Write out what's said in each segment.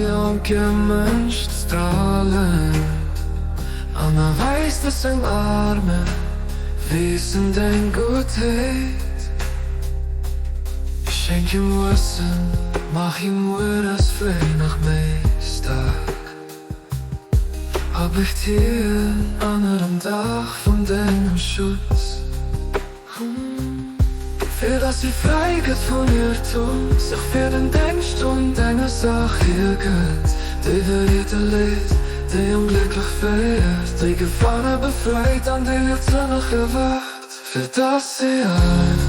jonke Mënsch strahlend an erweist es seng Arme wissen deng Guttheet. Schenk him Wëssen, mach him mueres fréi nach méi staark. Hab ech dir ënner dem Daach vun dengem Schutz. Fir dass si fräi gëtt vun Iertum, sech fir den Déngscht un denger Saach hiergëtt, déi verehrte Leed, déi Onglécklech féiert, déi Gefaange befreit an déi Lieftsënneg erwächt, fir dass si all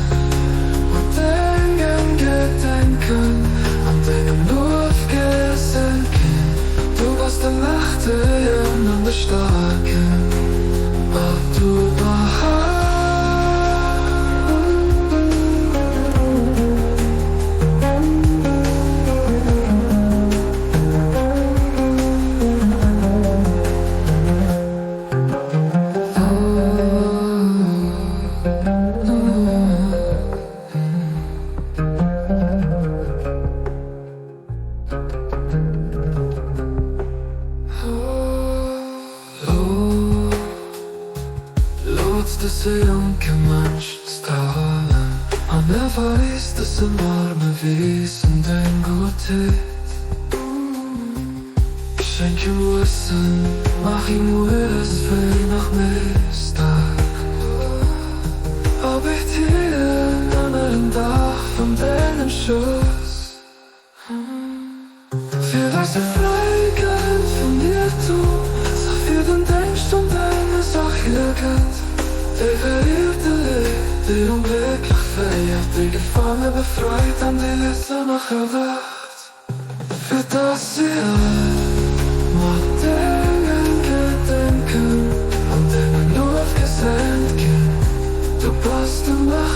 un dengem Gedenken, an dengem Luef gesenkt ginn. Du bass de Mächtegen an de Staarken. Looss dëse jonke Mënsch strahlen an erweis dësem arme Wiesen deng Guttheet. Schenk him Wëssen, maach him mueres fréi nach méi staark. Ob ech hien ënner den Daach vun dengem Schutz. Fir dass e fräi gëtt vum Iertum, sech fir den Déngscht un denger Saach hiergëtt, déi verirrte Léit, déi Onglécklech féiert, déi Gefaange befreit an déi Letzternach erwächt, fir dass si all mat dengem Gedenken an dengem Luef gesennt ginn. Du bass de Mächtegen.